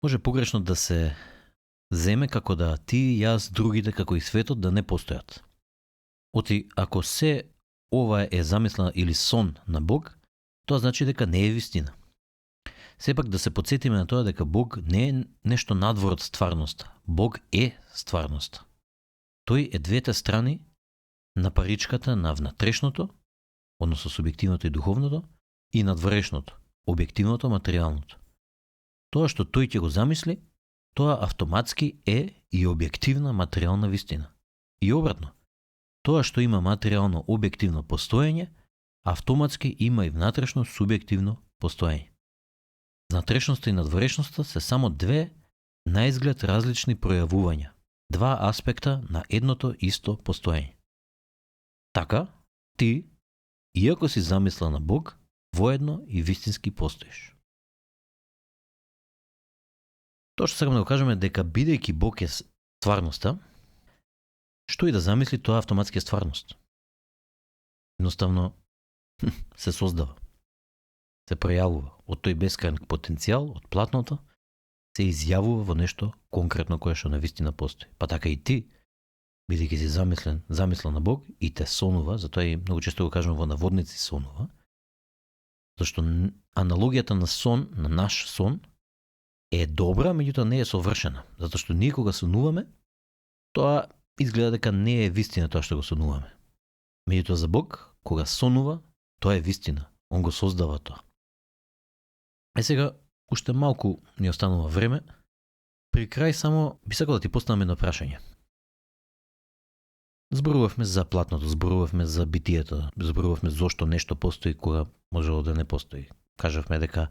може погрешно да се земе како да ти, јас, другите, како и светот да не постојат. Оти, ако се ова е замисла или сон на Бог, тоа значи дека не е вистина. Сепак да се подсетиме на тоа дека Бог не е нешто надвор од стварноста. Бог е стварноста. Тој е двете страни на паричката на внатрешното, односно субјективното и духовното, и надворешното, објективното, материјалното. Тоа што тој ќе го замисли, тоа автоматски е и објективна материјална вистина. И обратно, тоа што има материјално објективно постоење, автоматски има и внатрешно субјективно постоење. Внатрешноста и надворешноста се само две наизглед различни пројавувања, два аспекта на едното исто постоење. Така, ти, иако си замисла на Бог, воедно и вистински постоиш. Тоа што сакам да го кажеме дека бидејќи Бог е стварноста, што и да замисли, тоа автоматски е стварност. Едноставно се создава, се пројавува од тој бескрајен потенцијал, од платното, се изјавува во нешто конкретно кое што навистина постои. Па така и ти, бидејќи си замислен на Бог и те сонува, затоа и многу често го кажувам во наводници сонува, зашто аналогијата на сон, на наш сон, е добра, меѓутоа не е совршена. Затоа што ние кога сонуваме, тоа изгледа дека не е вистина тоа што го сонуваме. Меѓутоа за Бог, кога сонува, тоа е вистина. Он го создава тоа. Сега, уште малку ни останува време. При крај само би сакал да ти поставам едно прашање. Зборувавме за платното, зборувавме за битието, зборувавме зошто нешто постои кога можело да не постои. Кажавме дека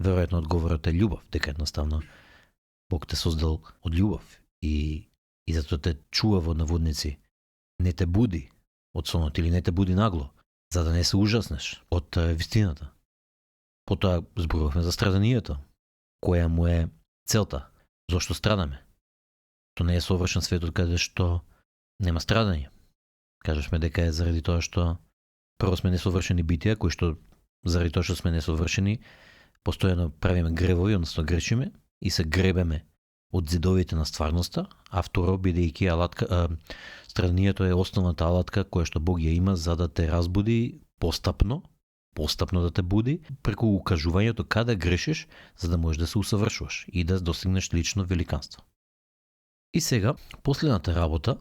веројатно одговорот е љубов, дека едноставно Бог те создал од љубов и затоа те чува во наводници. Не те буди од сонот или не те буди нагло, за да не се ужаснеш од вистината. Потоа зборувавме за страданието. Која му е целта? Зошто страдаме? То не е совршен светот каде што нема страдање. Кажавме дека е заради тоа што прво сме несовршени битија, кои што заради тоа што сме несовршени, постојано правиме гревови, односно грешиме и се гребеме од зидовите на стварноста, а второ, бидејќи страданието е основната алатка која што Бог ја има за да те разбуди постапно да те буди, преку укажувањето каде грешиш, за да можеш да се усавршуваш и да достигнеш лично великанство. И сега, последната работа,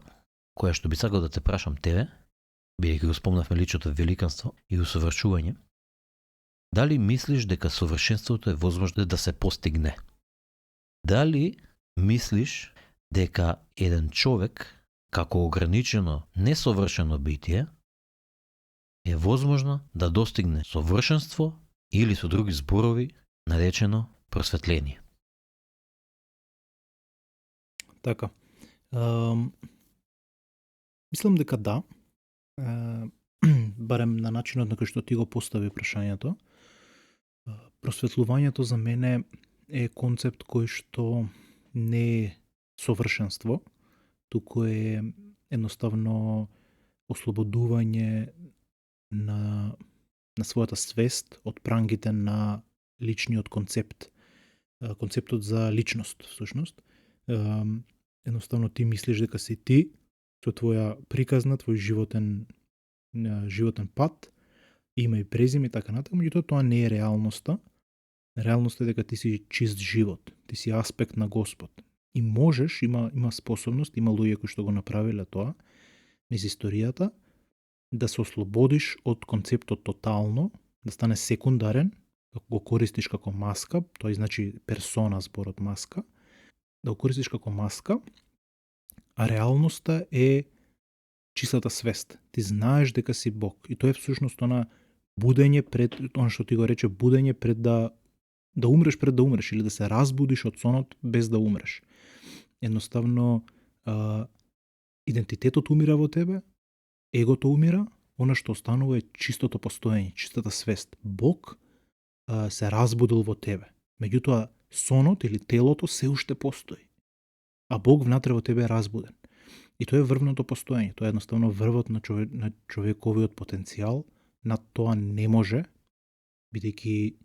која што би сакал да те прашам тебе, бидејќи го спомнавме личното великанство и усавршување, дали мислиш дека совршенството е возможно да се постигне? Дали мислиш дека еден човек, како ограничено, несовршено битие, е возможно да достигне совршенство или со други зборови наречено просветление? Така. Мислам дека да. Барем на начинот на кој што ти го постави прашањето. Просветлувањето за мене е концепт кој што не е совршенство, туку е едноставно ослободување на својата свест од прангите на личниот концепт. Концептот за личност, всушност. Едноставно ти мислиш дека си ти, со твоја приказна, твој животен пат, има и презиме и така натаму, меѓутоа тоа не е реалноста. Реалноста е дека ти си чист живот, ти си аспект на Господ. И можеш, има способност, има луѓе кои што го направиле тоа низ историјата, да се ослободиш од концептот тотално, да стане секундарен, како го користиш како маска, тоа значи персона зборот маска, да го користиш како маска, а реалноста е чистата свест. Ти знаеш дека си Бог. И тоа е всушност она будење пред, она што ти го рече, будење пред да умреш пред да умреш, или да се разбудиш од сонот без да умреш. Едноставно, идентитетот умира во тебе, егото умира, она што останува е чистото постоење, чистата свест. Бог се разбудил во тебе. Меѓутоа, сонот или телото се уште постои. А Бог внатре во тебе е разбуден. И тоа е врвното постоење. Тоа е едноставно врвот на човековиот потенцијал. На тоа не може, бидејќи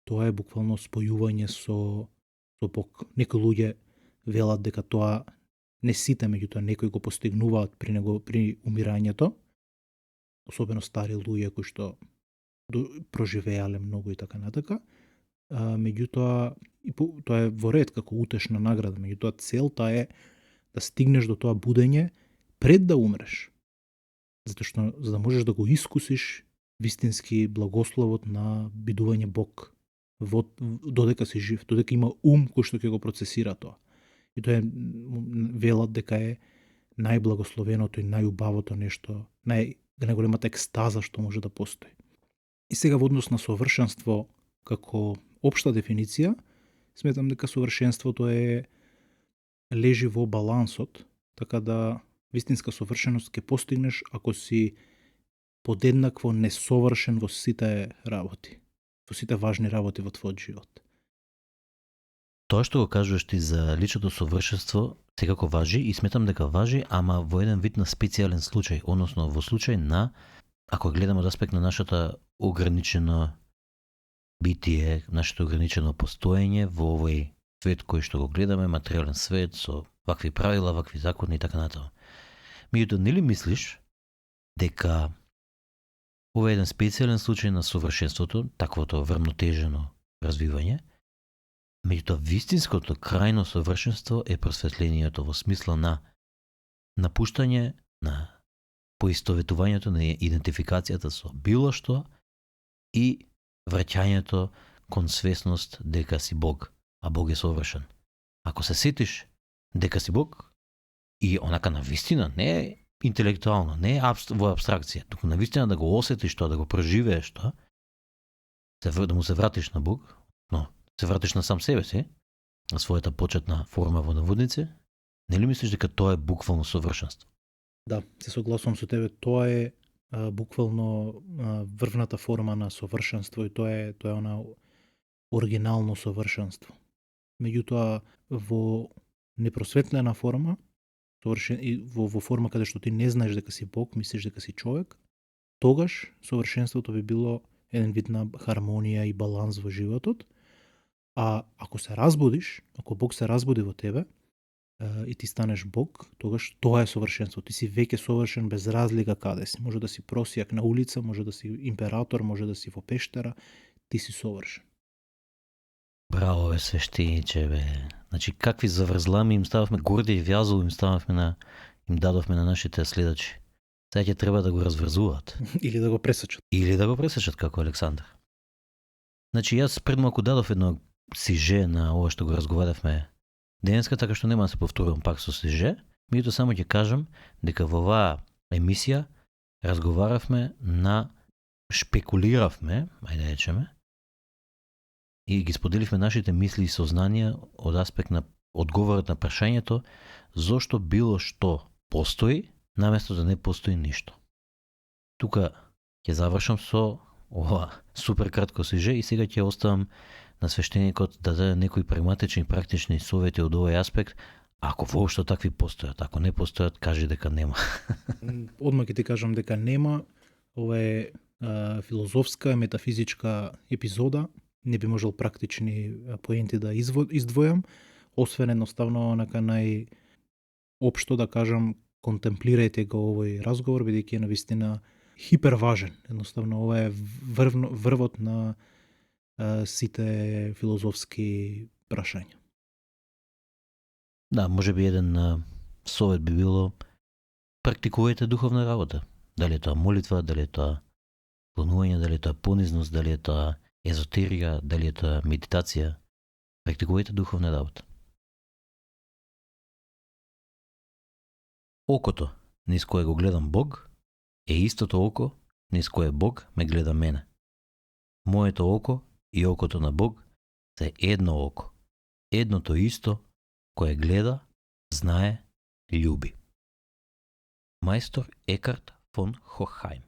тоа е буквално спојување со Бог. Некои луѓе велат дека тоа не сите, меѓутоа некои го постигнуваат при умирањето, особено стари луѓе кои што проживеале многу и така натака. Меѓутоа, тоа е во ред како утешна награда, меѓутоа целта е да стигнеш до тоа будење пред да умреш. Затоа што за да можеш да го искусиш вистински благословот на бидување Бог додека си жив, додека има ум кој што ќе го процесира тоа. И тоа е велат дека е најблагословеното и најубавото нешто, најголемата екстаза што може да постои. И сега во однос на совршенство како општа дефиниција, сметам дека совршенството лежи во балансот, така да вистинска совршеност ќе постигнеш ако си подеднакво несовршен во сите работи, во сите важни работи во твојот живот. Тоа што го кажуваш ти за личното совршенство секако важи и сметам дека важи, ама во еден вид на специјален случај, односно во случај на, ако гледаме од аспект на нашата ограничено битие, нашето ограничено постоење во овој свет кој што го гледаме, материјален свет со вакви правила, вакви закони и така натаму. Меѓутоа, нели мислиш дека ова е еден специјален случај на совршенството, таквото врвнотежено развивање, меѓутоа вистинското крајно совршенство е просветлението во смисла на напуштање, на поистоветувањето, на идентификацијата со било што и враќањето кон свесност дека си Бог, а Бог е совршен. Ако се сетиш дека си Бог, и онака на вистина, не интелектуално, не во абстракција, туку на вистина да го осетиш тоа, да го проживееш тоа, да му се вратиш на Бог, но се вратиш на сам себе си, на својата почетна форма во наводници, нели мислиш дека тоа е буквално совршенство? Да, се согласувам со тебе, тоа е буквално врвната форма на совршенство и тоа е она оригинално совршенство. Меѓутоа, во непросветлена форма, и во форма каде што ти не знаеш дека си Бог, мислиш дека си човек, тогаш совршенството би било еден вид на хармонија и баланс во животот. А ако се разбудиш, ако Бог се разбуди во тебе и ти станеш Бог, тогаш тоа е совршенство. Ти си веќе совршен без разлика каде си. Може да си просијак на улица, може да си император, може да си во пештера, ти си совршен. Браво, бе, свештениче, бе. Значи, какви заврзлами им стававме, горди и вјазово им дадовме на нашите следачи. Сега ќе треба да го разврзуваат. Или да го пресечат. Или да го пресечат, како Александар. Значи, јас пред малку дадов едно сиже на ова што го разговаравме денеска, така што нема да се повторувам пак со сиже, меѓутоа само ќе кажам дека во оваа емисија разговаравме шпекулиравме, ајде да речеме, и ги споделивме нашите мисли и сознанија од аспект на одговорот на прашањето зошто било што постои, наместо да не постои ништо. Тука ќе завршам со ова супер кратко сиже и сега ќе оставам на свештеникот да даде некои прагматични и практични совети од овој аспект, ако воопшто такви постојат, ако не постојат, кажи дека нема. Одма ќе ти кажам дека нема. Ова е филозофска, метафизичка епизода. Не би можел практични поенти да издвојам, освен едноставно онака најопшто да кажам, контемплирајте го овој разговор, бидејќи е навистина хиперважен. Едноставно ова е врвот на сите филозофски прашања. Да, може би еден совет би било практикувајте духовна работа. Дали е тоа молитва, дали е тоа планување, дали е тоа понизност, дали е тоа езотерија, дали е тоа медитација. Практикувајте духовна работа. Окото низ кое го гледам Бог е истото око низ кое Бог ме гледа мене. Моето око и окото на Бог се едно око. Едното исто кое гледа, знае, љуби. Мајстор Екарт фон Хохајм.